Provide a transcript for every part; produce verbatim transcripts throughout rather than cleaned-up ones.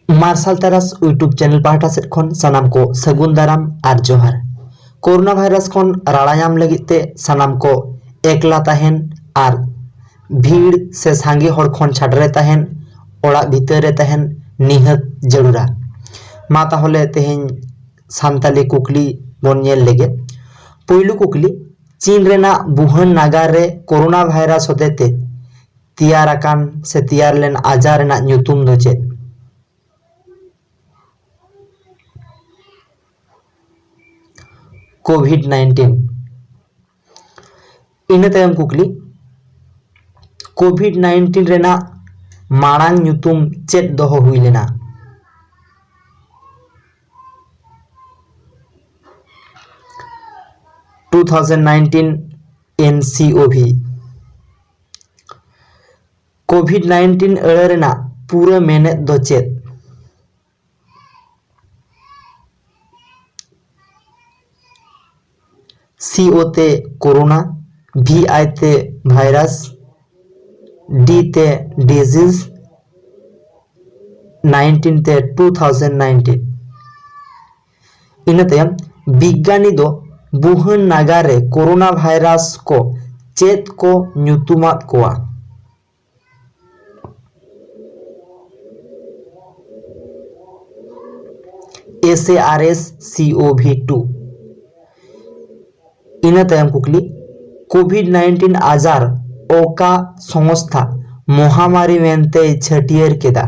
ᱢᱟᱨᱥᱟᱞ ᱛᱟᱨᱟᱥ YouTube channel ᱯᱟᱦᱴᱟ ᱥᱮᱫ ᱠᱷᱚᱱ ᱥᱟᱱᱟᱢ ᱠᱚ ᱥᱟᱹᱜᱩᱱ ᱫᱟᱨᱟᱢ ᱟᱨ ᱡᱚᱦᱟᱨ᱾ ᱠᱳᱨᱳᱱᱟ ᱵᱷᱟᱭᱨᱟᱥ ᱠᱷᱚᱱ ᱨᱟᱲᱟ ᱧᱟᱢ ᱞᱟᱹᱜᱤᱫ ᱛᱮ ᱥᱟᱱᱟᱢ ᱠᱚ ᱮᱠᱞᱟ ᱛᱟᱦᱮᱱ ᱟᱨ ᱵᱷᱤᱲ ᱥᱮ ᱥᱟᱸᱜᱮ ᱦᱚᱲ ᱠᱷᱚᱱ ᱪᱷᱟᱰᱟ ᱨᱮ ᱛᱟᱦᱮᱱ, ᱚᱲᱟᱜ ᱵᱷᱤᱛᱟᱹᱨ ᱨᱮ ᱛᱟᱦᱮᱱ ᱱᱤᱦᱟᱹᱛ ᱡᱟᱹᱨᱩᱲᱟ᱾ ᱢᱟ ᱛᱟᱦᱚᱞᱮ ᱛᱮᱦᱮᱧ ᱥᱟᱱᱛᱟᱞᱤ ᱠᱩᱠᱞᱤ ᱵᱚᱱ ᱧᱮᱞ ᱞᱮᱜᱮ᱾ ᱯᱳᱭᱞᱳ ᱠᱩᱠᱞᱤ, ᱪᱤᱱ ᱨᱮᱱᱟᱜ ᱣᱩᱦᱟᱱ ᱱᱟᱜᱟᱨ ᱨᱮ ᱠᱳᱨᱳᱱᱟ ᱵᱷᱟᱭᱨᱟᱥ ᱦᱚᱛᱮᱛᱮ ᱛᱮᱭᱟᱨ ᱟᱠᱟᱱ ᱥᱮ ᱛᱮᱭᱟᱨ ᱞᱮᱱ ᱟᱡᱟᱨ ᱨᱮᱱᱟᱜ ᱧᱩᱛᱩᱢ ᱫᱚ ᱪᱮᱫ? Covid nineteen. ᱤᱱᱟᱹ ᱛᱟᱭᱚᱢ ᱠᱩᱠᱞᱤ, ᱠᱳᱵᱷᱤᱰ ᱱᱟᱭᱤᱱᱴᱤᱱ ᱨᱮᱱᱟᱜ ᱢᱟᱲᱟᱝ ᱧᱩᱛᱩᱢ ᱪᱮᱫ ᱫᱚᱦᱚ ᱦᱩᱭ ᱞᱮᱱᱟ? ᱴᱩ ᱛᱷᱟᱣᱡᱮᱱᱰ ᱱᱟᱭᱤᱱᱴᱤᱱ ᱮᱱ ᱥᱤ ᱳ ᱵᱷᱤ᱾ ᱠᱳᱵᱷᱤᱰ ᱱᱟᱭᱤᱱᱴᱤᱱ ᱟᱹᱲᱟᱹ ᱨᱮᱱᱟᱜ ᱯᱩᱨᱟᱹ ᱢᱮᱱᱮᱫ ᱫᱚ ᱪᱮᱫ? ᱥᱤ ᱳ ᱛᱮ ᱠᱳᱨᱳᱱᱟ, ᱵᱷᱤ ᱟᱭ ᱛᱮ ᱵᱷᱟᱭᱨᱟᱥ, ᱰᱤ ᱛᱮ ᱰᱤᱡᱤᱡᱽ, ᱱᱟᱭᱤᱱᱴᱤᱱ ᱛᱮ ᱴᱩ ᱛᱷᱟᱣᱡᱮᱱᱰ ᱱᱟᱭᱤᱱᱴᱤᱱ᱾ ᱤᱱᱟᱹ ᱛᱟᱭᱚᱢ ᱵᱤᱜᱽᱜᱟᱱᱤ ᱫᱚ ᱣᱩᱦᱟᱱ ᱱᱟᱜᱟᱨ ᱨᱮ ᱠᱳᱨᱳᱱᱟ ᱵᱷᱟᱭᱨᱟᱥ ᱠᱚ ᱪᱮᱫ ᱠᱚ ᱧᱩᱛᱩᱢᱟᱫ ᱠᱚᱣᱟ? S A R S C O V two. ᱤᱱᱟᱹ ᱛᱟᱭᱚᱢ ᱠᱩᱠᱞᱤ, ᱠᱳᱵᱷᱤᱰ ᱱᱟᱭᱤᱱᱴᱤᱱ ᱟᱡᱟᱨ ᱚᱠᱟ ᱥᱚᱝᱥᱛᱷᱟ ᱢᱚᱦᱟᱢᱟᱨᱤ ᱢᱮᱱᱛᱮᱭ ᱪᱷᱟᱹᱴᱭᱟᱹᱨ ᱠᱮᱫᱟ?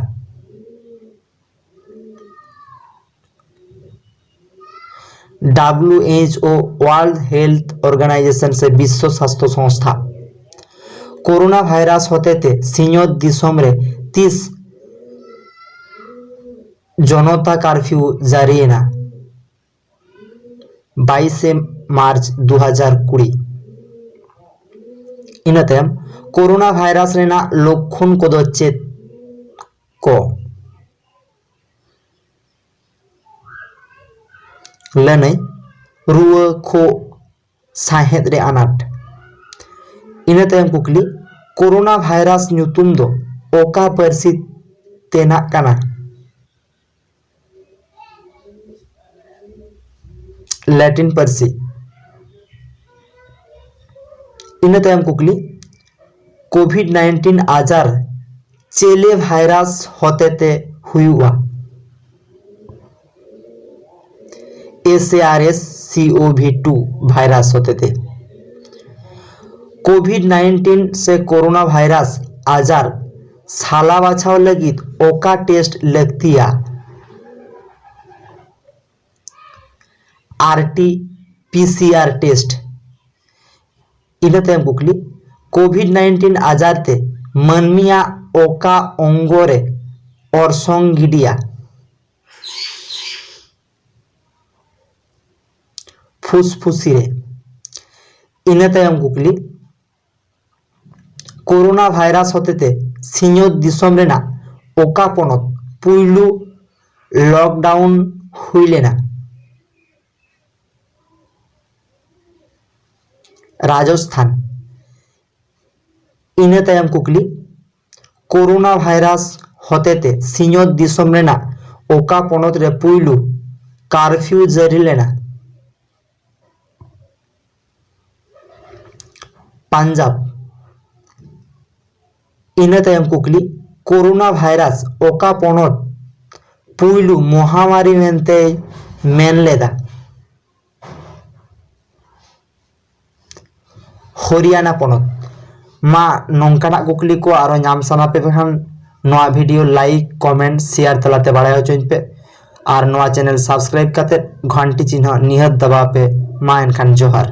W H O, world health organisation ᱥᱮ ᱵᱤᱥᱥᱚ ᱥᱟᱥᱛᱷᱚ ᱥᱚᱝᱥᱛᱷᱟ᱾ ᱠᱳᱨᱳᱱᱟ ᱵᱷᱟᱭᱨᱟᱥ ᱦᱚᱛᱮᱛᱮ ᱥᱤᱧᱚᱛ ᱫᱤᱥᱚᱢ ᱨᱮ ᱛᱤᱥ ᱡᱚᱱᱚᱛᱟ ᱠᱟᱨᱯᱷᱤᱭᱩ ᱡᱟᱹᱨᱤᱭᱮᱱᱟ? ᱵᱟᱭᱤᱥᱮ ᱢᱟᱨᱪ ᱫᱩ ᱦᱟᱡᱟᱨ ᱠᱩᱲᱤ᱾ ᱤᱱᱟᱹ ᱛᱟᱭᱚᱢ ᱠᱳᱨᱳᱱᱟ ᱵᱷᱟᱭᱨᱟᱥ ᱨᱮᱱᱟᱜ ᱞᱚᱠᱠᱷᱚᱱ ᱠᱚᱫᱚ ᱪᱮᱫ ᱠᱚ? ᱞᱟᱹᱱᱟᱹᱭ, ᱨᱩᱣᱟᱹ, ᱠᱷᱳᱜ, ᱥᱟᱸᱦᱮᱫ ᱨᱮ ᱟᱱᱟᱴ᱾ ᱤᱱᱟᱹ ᱛᱟᱭᱚᱢ ᱠᱩᱠᱞᱤ, ᱠᱳᱨᱳᱱᱟ ᱵᱷᱟᱭᱨᱟᱥ ᱧᱩᱛᱩᱢ ᱫᱚ ᱚᱠᱟ ᱯᱟᱹᱨᱥᱤ ᱛᱮᱱᱟᱜ ᱠᱟᱱᱟ? ᱞᱮᱴᱤᱱ ᱯᱟᱹᱨᱥᱤ᱾ ᱤᱱᱟᱹ ᱛᱟᱭᱚᱢ ᱠᱩᱠᱞᱤ, ᱠᱳᱵᱷᱤᱰ ᱱᱟᱭᱤᱱᱴᱤᱱ ᱟᱡᱟᱨ ᱪᱮᱞᱮ ᱵᱷᱟᱭᱨᱟᱥ ᱦᱚᱛᱮᱛᱮ ᱦᱩᱭᱩᱜᱼᱟ? S A R S C O V two virus ᱦᱚᱛᱮᱛᱮ᱾ ᱠᱳᱵᱷᱤᱰ ᱱᱟᱭᱤᱱᱴᱤᱱ ᱥᱮ ᱠᱳᱨᱳᱱᱟ ᱵᱷᱟᱭᱨᱟᱥ ᱟᱡᱟᱨ ᱥᱟᱞᱟ ᱵᱟᱪᱷᱟᱣ ᱞᱟᱹᱜᱤᱫ ᱚᱠᱟ ᱴᱮᱥᱴ ᱞᱟᱹᱠᱛᱤᱭᱟ? R T P C R test. ᱤᱱᱟᱹ ᱛᱟᱭᱚᱢ ᱠᱩᱠᱞᱤ, ᱠᱳᱵᱷᱤᱰ ᱱᱟᱭᱤᱱᱴᱤᱱ ᱟᱡᱟᱨ ᱛᱮ ᱢᱟᱹᱱᱢᱤᱭᱟᱜ ᱚᱠᱟ ᱚᱝᱜᱚ ᱨᱮ ᱚᱨᱥᱚᱝ ᱜᱤᱰᱤᱭᱟ? ᱯᱷᱩᱥᱯᱷᱩᱥᱤ ᱨᱮ᱾ ᱤᱱᱟᱹ ᱛᱟᱭᱚᱢ ᱠᱩᱠᱞᱤ, ᱠᱳᱨᱳᱱᱟ ᱵᱷᱟᱭᱨᱟᱥ ᱦᱚᱛᱮᱛᱮ ᱥᱤᱧᱚᱛ ᱫᱤᱥᱚᱢ ᱨᱮᱱᱟᱜ ᱚᱠᱟ ᱯᱚᱱᱚᱛ ᱯᱩᱭᱞᱩ ᱞᱚᱠᱰᱟᱣᱩᱱ ᱦᱩᱭ ᱞᱮᱱᱟ? ᱨᱟᱡᱚᱥᱛᱷᱟᱱ᱾ ᱤᱱᱟᱹ ᱛᱟᱭᱚᱢ ᱠᱩᱠᱞᱤ, ᱠᱳᱨᱳᱱᱟ ᱵᱷᱟᱭᱨᱟᱥ ᱦᱚᱛᱮᱛᱮ ᱥᱤᱧᱚᱛ ᱫᱤᱥᱚᱢ ᱨᱮᱱᱟᱜ ᱚᱠᱟ ᱯᱚᱱᱚᱛ ᱨᱮ ᱯᱩᱭᱞᱩ ᱠᱟᱨᱯᱷᱤᱭᱩ ᱡᱟᱹᱨᱤ ᱞᱮᱱᱟ? ᱯᱟᱧᱡᱟᱵᱽ᱾ ᱤᱱᱟᱹ ᱛᱟᱭᱚᱢ ᱠᱩᱠᱞᱤ, ᱠᱳᱨᱳᱱᱟ ᱵᱷᱟᱭᱨᱟᱥ ᱚᱠᱟ ᱯᱚᱱᱚᱛ ᱯᱩᱭᱞᱩ ᱢᱚᱦᱟᱢᱟᱨᱤ ᱢᱮᱱᱛᱮᱭ ᱢᱮᱱ ᱞᱮᱫᱟ? ᱦᱚᱨᱤᱭᱟᱱᱟ ᱯᱚᱱᱚᱛ᱾ ᱢᱟ ᱱᱚᱝᱠᱟᱱᱟᱜ ᱠᱩᱠᱞᱤ ᱠᱚ ᱟᱨᱚ ᱧᱟᱢ ᱥᱟᱱᱟ ᱯᱮ ᱠᱷᱟᱱ ᱱᱚᱣᱟ ᱵᱷᱤᱰᱤᱭᱳ ᱞᱟᱭᱤᱠ, ᱠᱚᱢᱮᱱᱴ, ᱥᱮᱭᱟᱨ ᱛᱟᱞᱟᱛᱮ ᱵᱟᱲᱟᱭ ᱦᱚᱪᱚᱧ ᱯᱮ᱾ ᱟᱨ ᱱᱚᱣᱟ ᱪᱮᱱᱮᱞ ᱥᱟᱵᱥᱠᱨᱟᱭᱤᱵ ᱠᱟᱛᱮ ᱜᱷᱚᱱᱴᱤ ᱪᱤᱱᱦᱟᱹ ᱱᱤᱦᱟᱹᱛ ᱫᱟᱵᱟᱣ ᱯᱮ᱾ ᱢᱟ ᱮᱱᱠᱷᱟᱱ ᱡᱚᱦᱟᱨ᱾